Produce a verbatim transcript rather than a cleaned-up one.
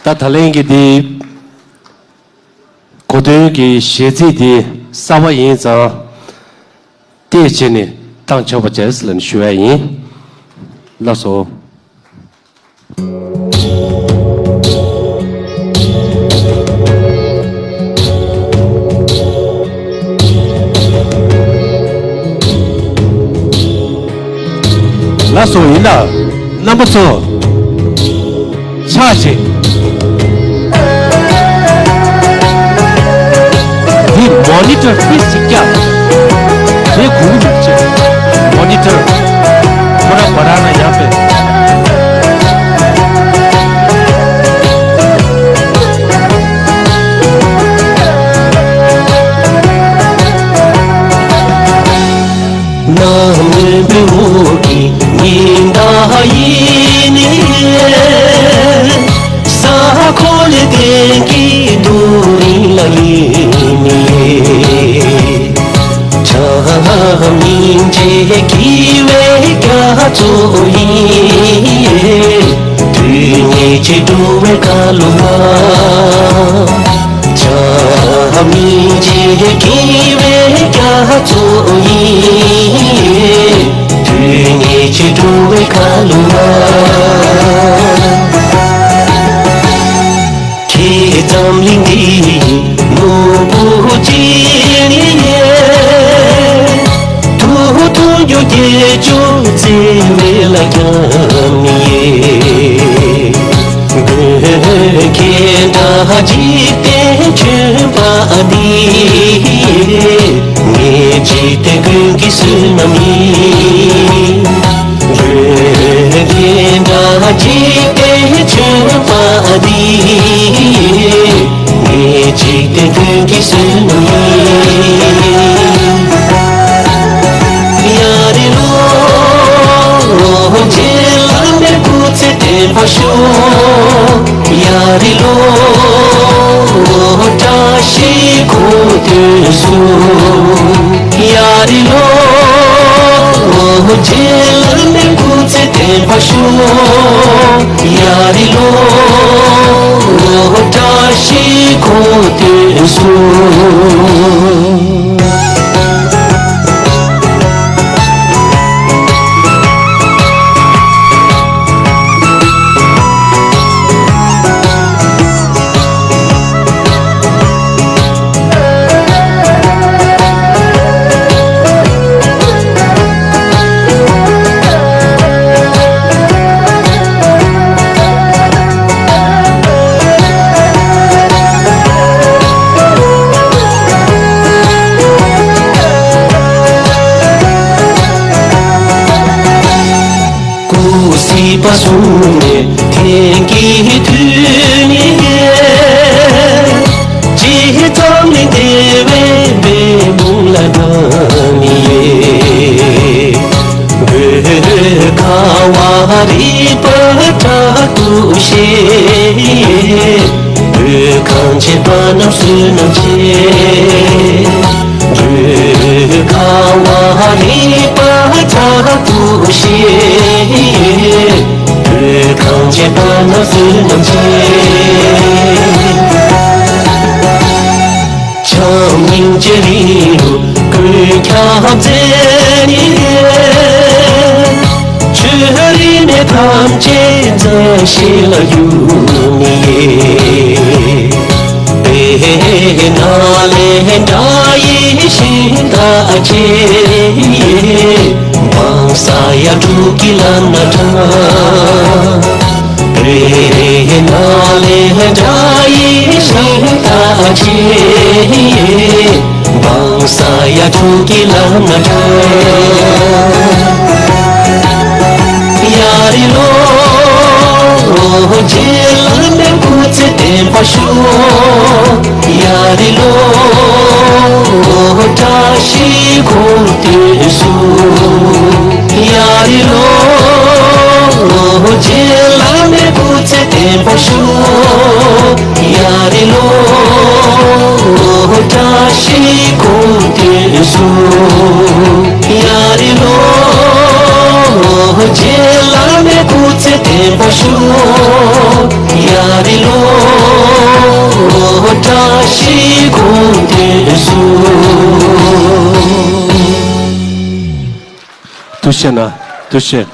ད་ད་ལན་གྱི་འདི་གོ་སྟོན་གྱི་གཞས་ཚིག་འདི་གསར་པ་ཡིན་ཙང་བལྟས་བྱས་ནས་བཏང་ཆོག་པ་བྱས་ལབ་ནས་ཞུ་ཡ་ཡིན། ལགས་སོ། ལགས་སོ། ཡིན་ད། རྣམ་པ་ཚོ། ཕྱག་བྱེད། འདི་མོ་ནི་ཊར་ཕིས་ཅིག་རྒྱག་དེ་གུང་མི་བྱེད། མོ་ནི་ཊར། ཁོ་ར་བ་ར་ན་ཡང་པེ། ནམ་ནུབ་འོག་གི་ཉི་ཟླ་ཡིས་ནི། ས་འཁོར་ལས་བརྟེན་གྱི་རྡོ་རིང་ལ་ཡིས་ནི། བྱམས་སྙིང་རྗེ་སྐྱེ་བོའི་རྒྱ་མཚོ་ཡིས། དུས་ངེས་ཀྱི་འགྲོ་བའི་ཁ་ལོ་བ། བྱམས་སྙིང་རྗེ་སྐྱེ་བོའི་རྒྱ་མཚོ་ཡིས། དུས་ངེས་ཀྱི་འགྲོ་བའི་ཁ་ལོ་བ། ཁྱེད་འཛམ་གླིང་འདིའི་ནོར་བུ་ཅིག་ཡིན། ཐུགས་མཐུན་རྒྱུ་སྐྱེ་ཆུ་བརྩེ་བའི་ལ་རྒྱ་མི་ཡིན། དགོས་མཁན་འདྲ་འཇིག་རྟེན་ཆོས་པ་འདི། ངེད་འཇིག་རྟེན་ཀུན་གྱི་བསོད་ནམས་ཡིན། དགོས་མཁན་འདྲ་འཇིག་རྟེན་ཆོས་པ་འདི། ངེད་འཇིག་རྟེན་ཀུན་གྱི་བསོད་ནམས་ཡིན། ཡ་རེ་ལོ། རྗེ་བླ་མའི་སྐུ་ཚེ་བརྟན་པར་ཤོག་ཡ་རེ་ལོ། བཀྲ་ཤིས་འཁོར་དུས་སུ། ཡ་རེ་ལོ། རྗེ་བླ་མའི་སྐུ་ཚེ་བརྟན་པར་ཤོག་ཡ་རེ་ལོ། བཀྲ་ཤིས་འཁོར་དུས་སུ། སྐུ་སྲིད་པ་གསུམ་ནས་དེང་གི་དུས་ནས། ཇི་ཙམ་ལས་བདེ་བའི་འབད་འབུངས་ལ་དམ་ཡེ། བོད་ཁ་བ་རི་པ་དྲག་ཏུ་བཤད། བོད་གངས་ཅན་པ་རྣམས་བསོད་ནམས་ཆེ། བོད་ཁ་བ་རི་པ་དྲག་ཏུ་བཤད། བོད་གངས་ཅན་པ་རྣམས་བསོད་ནམས་ཆེ། བྱམས་སྙིང་རྗེ་རིང་ལུགས་ཀུན་ཁྱབ་མཛད་ནས། ཆོས་རིག་གནས་ཐམས་ཅད་མཛད་བཞིན་ལ་བཞུགས་ནས། དེ་ནང་ལས་འདྲ་ཡི་ཤིང་རྟ་ཆེ། འབངས་ས་ཡ་དྲུག་གི་ལམ་སྣ་དྲངས། རེ་རེ་ནང་ལས་འདྲ་ཡི་ཤིང་རྟ་ཆེ། འབངས་ས་ཡ་དྲུག་གི་ལམ་སྣ་དྲངས། ཡ་རེ་ལོ། རྗེ་བླ་མའི་སྐུ་ཚེ་བརྟན་པར་ཤོག་ཡ་རེ་ལོ། བཀྲ་ཤིས་འཁོར་དུས་སུ། ཡ་རེ་ལོ། རྗེ་བླ་མའི་སྐུ་ཚེ་བརྟན་པར་ཤོག་ཡ་རེ་ལོ། བཀྲ་ཤིས་འཁོར་དུས་སུ། ཡ་རེ་ལོ། རྗེ་བླ་མའི་སྐུ་ཚེ་བརྟན་པར་ཤོག་ཡ་ ཐུགས་རྗེ་གནང་། ཐུགས་རྗེ་ཆེ།